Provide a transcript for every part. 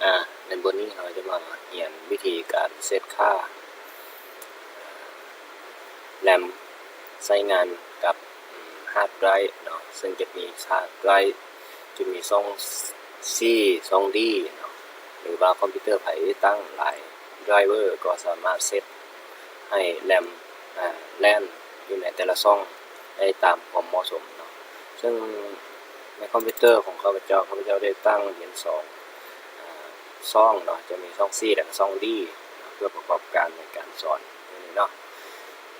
ອາ ໃນບົດນີ້ເຮົາຈະມາຮຽນວິທີການເຊັດຄ່າ ແຣມໃຊ້ງານກັບ ຮາດໄດຣເນາະ ເຊິ່ງຈະມີຮາດໄດຣ ຈະມີຊ່ອງຊີ ຊ່ອງດີເນາະ ຫຼືວ່າຄອມພິວເຕີໃຜຕັ້ງຫຼາຍໄດຣເວີ ກໍສາມາດເຊັດໃຫ້ແຣມ ອາ ແລ່ນຢູ່ໃນແຕ່ລະຊ່ອງໄດ້ຕາມຄວາມເໝາະສົມເນາະ. ເຊິ່ງໃນຄອມພິວເຕີຂອງຂ້າພະເຈົ້າ ຂ້າພະເຈົ້າໄດ້ຕັ້ງເປັນສອງ ອາ ຊ່ອງເນາະ ຈະມີຊ່ອງຊີ ແລະ ຊ່ອງດີ ເພື່ອປະກອບການໃນການສອນມື້ນີ້ເນາະ.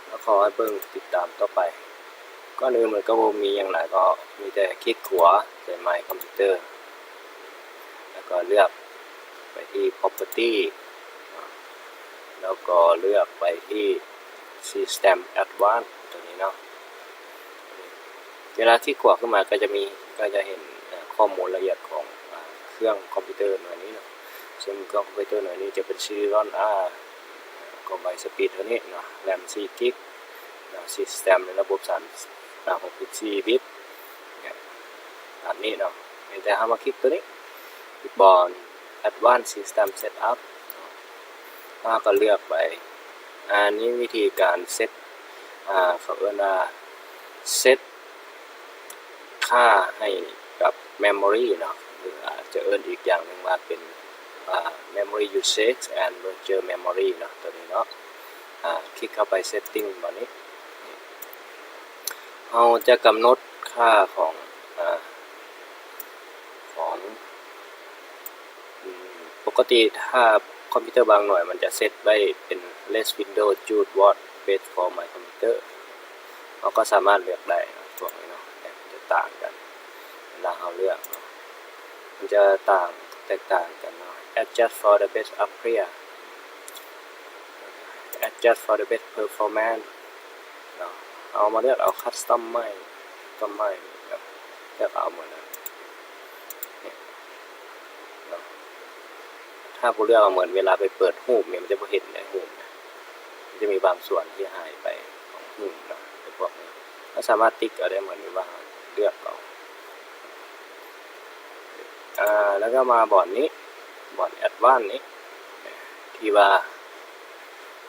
ແລ້ວຂໍໃຫ້ເບິ່ງຕິດຕາມຕໍ່ໄປ. ກ່ອນອື່ນມັນກໍບໍ່ມີຫຍັງຫຼາຍ ກໍມີແຕ່ຄລິກຂວາໃສ່ໄມຄອມພິວເຕີ ແລ້ວກໍເລືອກໄປທີ່ Property ເນາະ ແລ້ວກໍເລືອກໄປທີ່ System Advanced ຕົວນີ້ເນາະ. ເວລາທີ່ກວດຂຶ້ນມາກໍຈະມີ ກໍຈະເຫັນ ເອີ ຂໍ້ມູນລະອຽດຂອງ ອາ ເຄື່ອງຄອມພິວເຕີໜ່ວຍນີ້ເນາະ ເຊິ່ງເຄື່ອງຄອມພິວເຕີໜ່ວຍນີ້ຈະເປັນ Celeron R ຄວາມໄວສະປີດເທົ່ານີ້ເນາະ RAM ສີ່ກິກເນາະ System ໃນລະບົບສາມ ອາ ຫົກສິບສີ່ບິດ ຕາມນີ້ເນາະ. ພຽງແຕ່ເຮົາມາຄລິກຕົວນີ້ ບ່ອນ Advanced System Setup ເຮົາກໍເລືອກໄປ ອາ ນີ້ວິທີການເຊັດ ອາ ເຂົາເອີ້ນວ່າເຊັດຄ່າໃຫ້ກັບ Memory ເນາະ ຫຼືອາດຈະເອີ້ນອີກຢ່າງໜຶ່ງວ່າເປັນ ອາ Memory Usage and Virtual Memory ເນາະ ຕົວນີ້ເນາະ. ອາ ຄລິກເຂົ້າໄປ Setting ບາດນີ້ ເຮົາຈະກຳນົດຄ່າຂອງ ອາ ຂອງ ອາ ປົກກະຕິຖ້າຄອມພິວເຕີບາງໜ່ວຍມັນຈະເຊັດໄວ້ເປັນ Less Window Choose What Best for My Computer ເຮົາກໍສາມາດເລືອກໄດ້ເນາະ ພວກນີ້ເນາະ ແຕ່ມັນຈະຕ່າງກັນ ເວລາເຮົາເລືອກເນາະ ມັນຈະຕ່າງ ແຕກຕ່າງກັນເນາະ. Adjust for the best appear Adjust for the best performance ເນາະ ເຮົາມາເລືອກເອົາ Customize Customize ເນາະ ເລືອກເອົາໝົດເນາະ ເນາະ. ຖ້າບໍ່ເລືອກເອົາໝົດ ເວລາໄປເປີດຮູບນີ້ ມັນຈະບໍ່ເຫັນໃນຮູບນະ ມັນຈະມີບາງສ່ວນທີ່ຫາຍໄປຂອງຮູບເນາະ ພວກນີ້ ເຮົາສາມາດຕິກເອົາໄດ້ໝົດ ຫຼືວ່າເລືອກເອົາ. ອາ ແລ້ວກໍມາບ່ອນນີ້ ບ່ອນ Advanced ນີ້ ທີ່ວ່າ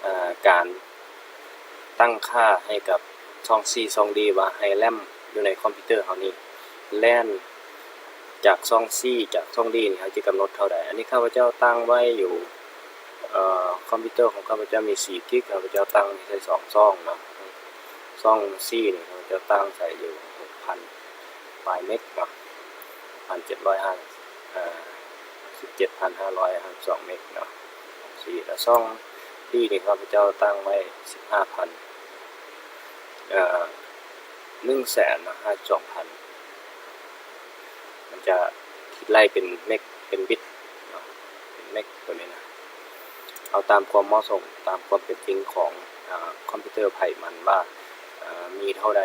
ອາ ການຕັ້ງຄ່າໃຫ້ກັບຊ່ອງຊີ ຊ່ອງດີ ວ່າໃຫ້ RAM ຢູ່ໃນຄອມພິວເຕີເຮົານີ້ແລ່ນຈາກຊ່ອງຊີ ຈາກຊ່ອງດີນີ້ ເຮົາຈະກຳນົດເທົ່າໃດ. ອັນນີ້ຂ້າພະເຈົ້າຕັ້ງໄວ້ຢູ່ ເອີ ຄອມພິວເຕີຂອງຂ້າພະເຈົ້າມີສີ່ກິກ ຂ້າພະເຈົ້າຕັ້ງໃສ່ສອງຊ່ອງເນາະ. ຊ່ອງຊີນີ້ ຂ້າພະເຈົ້າຕັ້ງໃສ່ຢູ່ຫົກພັນປາຍເມັກເນາະ ພັນເຈັດຮ້ອຍຫ້າ ເອີ ສິບເຈັດພັນຫ້າຮ້ອຍຫ້າສິບສອງເມັກເນາະ ສີ່ ແລ້ວຊ່ອງດີນີ້ ຂ້າພະເຈົ້າຕັ້ງໄວ້ສິບຫ້າພັນ ເອີ ໜຶ່ງແສນຫ້າສິບສອງພັນ ມັນຈະຄິດໄລ່ເປັນເມັກ ເປັນບິດເນາະ ເປັນເມັກຕົວນີ້ນະ. ເອົາຕາມຄວາມເໝາະສົມ ຕາມຄວາມເປັນຈິງຂອງ ອາ ຄອມພິວເຕີໃຜມັນວ່າ ອາ ມີເທົ່າໃດ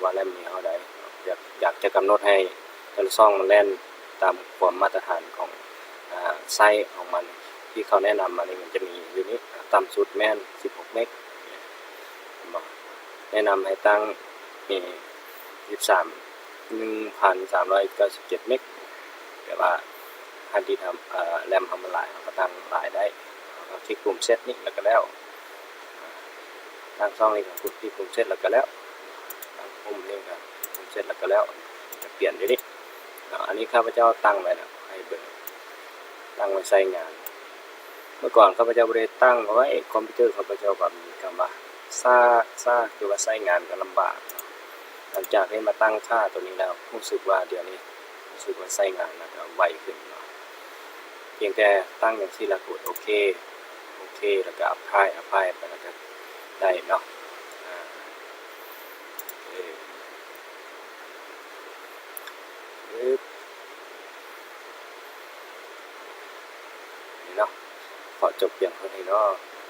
ວ່າແລ່ນມີເທົ່າໃດ. ຢາກ ຢາກຈະກຳນົດໃຫ້ແຕ່ລະຊ່ອງມັນແລ່ນຕາມຄວາມມາດຕະຖານຂອງ ອາ ໄຊຂອງມັນ ທີ່ເຂົາແນະນຳມານີ້ ມັນຈະມີຢູ່ນີ້ ຕ່ຳສຸດແມ່ນສິບຫົກເມັກ ເຫັນບໍ່? ແນະນຳໃຫ້ຕັ້ງ ເອີ ສິບສາມ ໜຶ່ງພັນສາມຮ້ອຍເກົ້າສິບເຈັດເມັກ ແຕ່ວ່າຮາດດິສ ເອີ ແຣມເຮົາມັນຫຼາຍ ເຮົາກໍຕັ້ງຫຼາຍໄດ້ ເຮົາຄລິກປຸ່ມ Set ນີ້ ແລ້ວກໍແລ້ວ ຕັ້ງຊ່ອງນີ້ກໍກົດທີ່ປຸ່ມ Set ແລ້ວກໍແລ້ວ ຕັ້ງປຸ່ມນີ້ກໍປຸ່ມ Set ແລ້ວກໍແລ້ວ ຈະປ່ຽນຢູ່ນີ້ເນາະ. ອັນນີ້ຂ້າພະເຈົ້າຕັ້ງໄວ້ແລ້ວ ໃຫ້ເບິ່ງ ຕັ້ງໄວ້ໃຊ້ງານ. ເມື່ອກ່ອນຂ້າພະເຈົ້າບໍ່ໄດ້ຕັ້ງເອົາໄວ້ ຄອມພິວເຕີຂ້າພະເຈົ້າກໍມີຄຳວ່າຊ້າ ຊ້າ ຄືວ່າໃຊ້ງານກໍລຳບາກ. ຫຼັງຈາກໄດ້ມາຕັ້ງຄ່າຕົວນີ້ແລ້ວ ຮູ້ສຶກວ່າດຽວນີ້ ຮູ້ສຶກວ່າໃຊ້ງານແລ້ວກໍໄວຂຶ້ນເນາະ. ພຽງແຕ່ຕັ້ງຈັ່ງຊີ້ແລ້ວກົດໂອເຄ ໂອເຄ ແລ້ວກໍ Apply Apply ໄປ ແລ້ວກໍໄດ້ເນາະ. ອາ ເອີ ອຶບ ນີ້ເນາະ ຂໍຈົບພຽງເທົ່ານີ້ເນາະ.